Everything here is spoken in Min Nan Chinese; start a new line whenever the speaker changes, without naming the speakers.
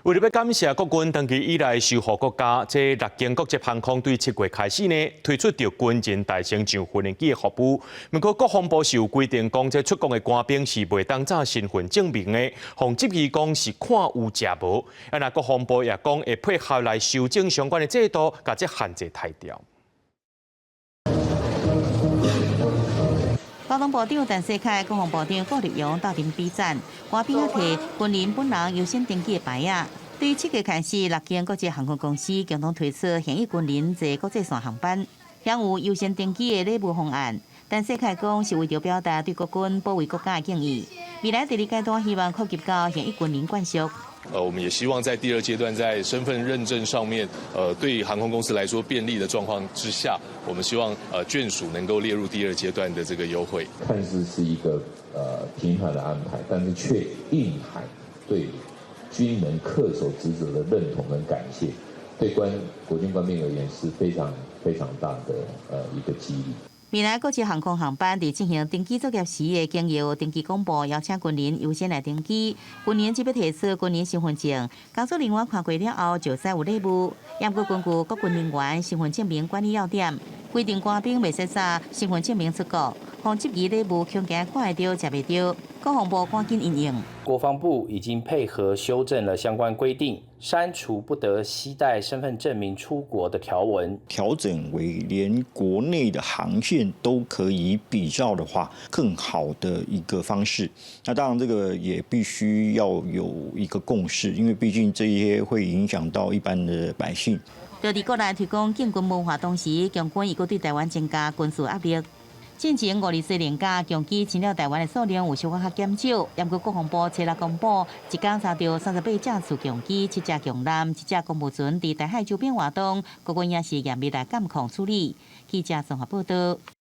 為著欲感謝國軍長期以來守護國家，這六間國際航空對7月開始呢，推出著軍人代先上訓練機的服務。毋過國防部是有規定，講這出國的官兵是袂當紮身份證明的，予質疑講是看有食無。啊，若國防部也講會配合來修正相關的制度，共這限制刣掉。
交通部長陳世凱、國防部長顧立雄鬥陣比讚，官兵提軍人本人優先登機的牌仔。對7月開始，六間國際航空公司共同推出現役軍人坐國際線航班，享有優先登機的禮遇方案。陳世凱講是為著表達對國軍保衛國家的敬意。未來第二階段希望擴及到現役軍人眷屬。
我們也希望在第二階段在身份認證上面，對航空公司來說便利的狀況之下，我們希望眷屬能夠列入第二階段的這個優惠。
看似是一個平緩的安排，但是卻蘊含對軍人恪守職責的認同跟感謝，對國軍官兵而言是非常非常大的一個激勵。
未來國際航空航班佇進行登機作業時，會經由登機廣播邀請軍人優先來登機。軍人只欲提出軍人身份證，工作人員看過了後就使有禮遇。毋過根據國軍人員身份證明管理要點規定，官兵袂使紮身份證明出國，予質疑禮遇恐驚看會著食袂著。國防部趕緊因應。
國防部已經配合修正了相關規定，刪除不得攜帶身份證明出國的條文，
調整為連國內的航線都可以比照的話，更好的一個方式。那當然，這個也必須要有一個共識，因為畢竟這些會影響到一般的百姓。
就佇國內推廣敬軍文化同時，共軍猶閣對臺灣增加軍事壓力。進前5/24連假，共機侵擾臺灣的數量有小可較減少。毋過國防部初六公布，一工查著38架次共機、七隻共艦、一隻公務船佇台海周邊活動，國軍也是嚴密來監控處理。記者綜合報道。